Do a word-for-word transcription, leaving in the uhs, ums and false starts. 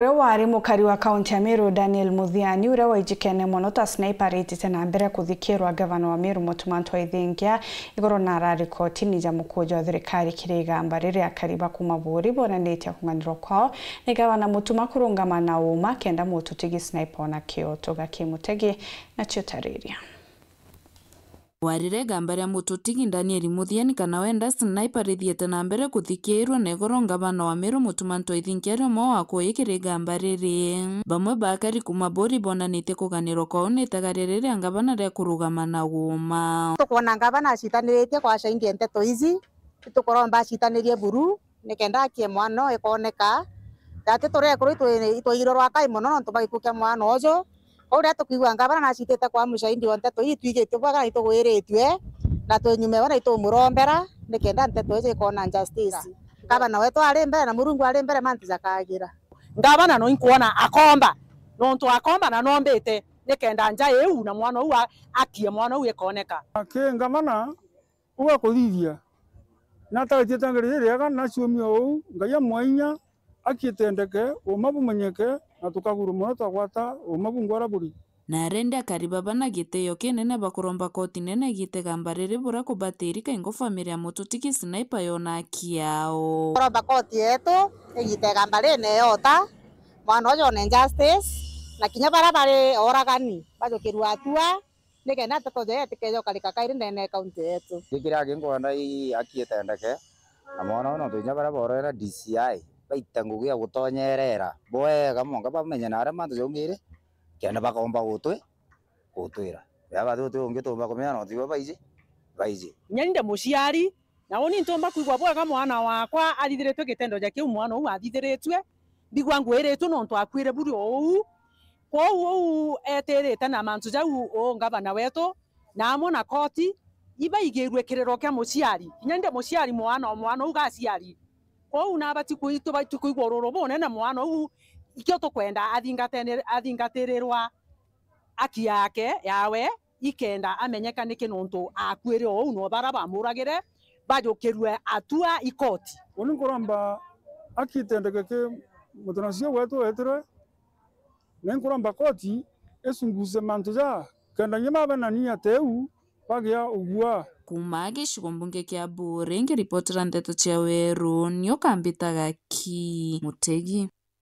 Uria wari mukari wa kaunti ya Meru, Daniel Muthiani, uria waijikene mono ta sniper, aritite na mbere kuthikirwa ngavana wa Meru, Mutuma M'Ethingia, iguru na arari kotini ja mukuja wa thirikari kiri igamba riri. Akari ba kuma Buuri bonanitie kung'anirwa kwao ni gavana Mutuma kurungama na uuma kenda Mututigi sniper ona kioto. Gaki Mutegi na ciutariria. Warire igamba ria Mututigi Daniel Muthiani kana wenda sniper rithiete na mbere kuthikirwa, na igoro ngavana wa Meru Mutuma M'Ethingia ari umwe wa kuuji kiri igamba riri. Bamwe ba akari kuma Buuri bonanitie kuganirwa kwao ni itega riri ria ngavana ria kurugama na uuma. Tukwona ngavana acitaniritie kwa shaindi ya nteto ici, itukuromba acitanirie buru, nikenda akie mwana uyu ikoneka. That turi ekuru itwi-, itwaigirwe rwakai mono nontu bwa gikuu kia mwana uju. Kou riria tukwigua ngavana nacitite kwa mushahidi wa nteto ii, itwigitue bwega na itugwiritue, na twinyume we na itumurombera, nikenda nteto iji ikona justice. Ngavana wetu ari mbere na Murungu ari mbere, mantu jakagira. Ngavana no inkwona akomba, nontu akomba na nombite, nikenda nja iu na mwana uu a-, akie mwana uu ikoneka. Aki ngavana, ugakuthithia. Nataritie itengeri ririega, naciumia uu, Ngai amwainya, akiitendeke, uuma bumenyeke, na tukaguru mono twagwata uuma bungwara buri. Na arendi akari baba na gitio kinene bakuromba koti nene igite igamba riri bura kubatiri kaingo family ya Mututigi sniper yona haki yao. Kuromba koti yetu igite igamba rinene yota, mwana uju one justice, na kinya baria bari oragani bajukirua atua. Nikenda nteto ja itikeje ukarika kairi ndene ya kaunti yetu. Gikira ginkwenda i haki itendeke, na mwana uyu nontu inya baria borere D C I baite ngugi ya gutonyerera bwega mwanka bamenye na aria mantu jaumire, kenda bakomba gutwi-, gutwira. Ria bathi uti ungi tumba kumenya nontu ibo baiji, baiji. Inya ni ndi muciari, na uni ntumba kwigua bwega mwana wakwa athithiritue gitendo ja kiu mwana uu athithiritue, mbigua ngwiritue nontu akuire buri o uu. Kwou uu etirite na mantu jau uu ngavana wetu, na amwe na koti, ibaigirue kiriro kia muciari. Kinya ndi muciari mwana o mwana uu gaciari. Kwou nabati kui-, tubati kuigua ururu bunene mwana uu, ikio tukwenda athingatene-, athingatirirwa haki yake, yawe, ikenda amenyeka niki nontu akuire o uu, no baria bamuragire bajukirue atua i koti. Uni nkuromba haki itendeke ki mutanasio wetu wetirwe, na inkuromba koti icunguce mantu ja kenda inya babenania teu bagia ugua. Kuma gicigo mbunge kia Buuri, ngiripotera ndeto cia Weru, nio kambitaga Ki Mutegi.